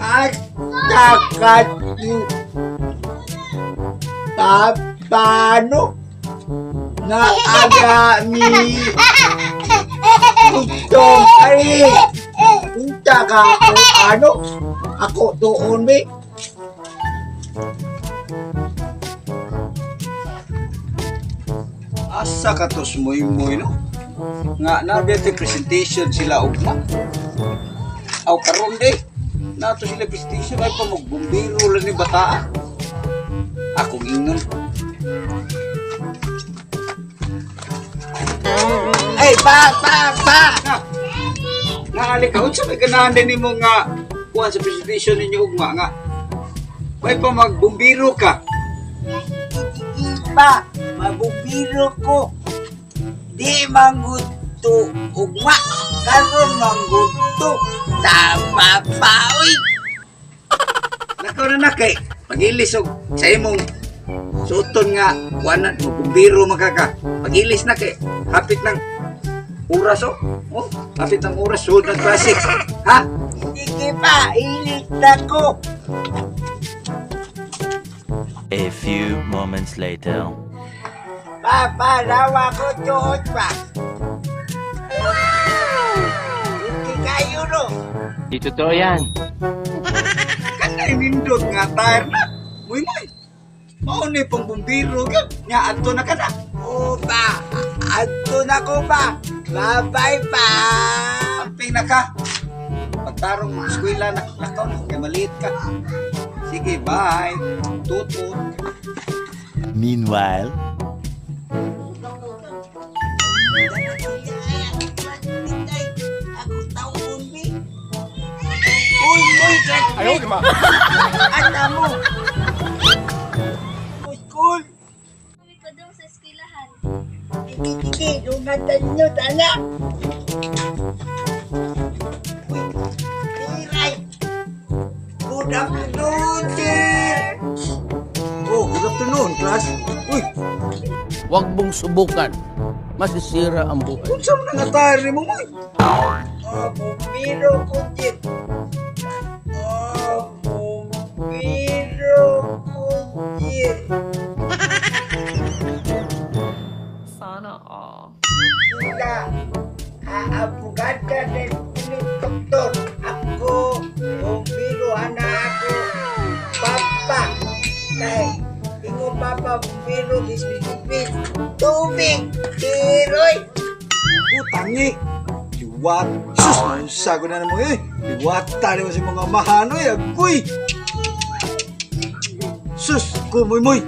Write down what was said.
Asa ka to paano na aga ni Itong ay unta ka kung ano ako doon be. Asa ka tos moy-moy no? Nga na dito presentation sila ugma. Aw karon de. Nato sila presentation ay pa magbumbiro lang ni bataa. Akong ingon. Ay, pa pa pa. Na. Naali ka unsa may ganahan din nimo nga kuan sa presentation ninyo ugma nga. May pa magbumbiro ka. Iba mabubiro ko di mangguto ugma karon mangguto tama pa oy. Nakaw na na kay pagilis og sa imong suoton nga kuan na magbumbiro man ka ka. Pagilis na kay hapit ng oras oh. Oh, hapit ng oras sud ng klase. Ha? Sige pa, ilit na ko. A few moments later. Papa, rawa ko tuot pa. Hindi kayo no. Di totoo yan. Kanay nindot nga tire na. Muy muy. Mao ni pang bumbiro gyud. Nya adto na ka na. O pa, adto na ko pa. Bye-bye pa. Amping na ka. Pagtarong mo eskwela na lakaw na kay maliit ka. Sige, bye. Tutut. Meanwhile, Ako taon bi. Uy, uy, ayaw ma. Ata mo. School. Kami pa daw sa eskwelahan. Sige, sige, dungatan nyo, tana. Uy, tiray. Good afternoon, sir. Oh, good afternoon, class. Uy, Huwag mong subukan. Masisira ang buhay. unsa man nga tire nimo moy? Oh, bumbiro ko din. Oh, bumbiro ko din. Sana all. Sila, aabugada din ni doktor. Ako, bumbiro ana ako. Papa, kay, ingo papa, bumbiro, bisbis, tubig, tiroy. Utangi. Liwat. Sus, unsa ko na namo eh. Liwata nimo sa mga mahano eh. Agoy. Sus, ko moy moy.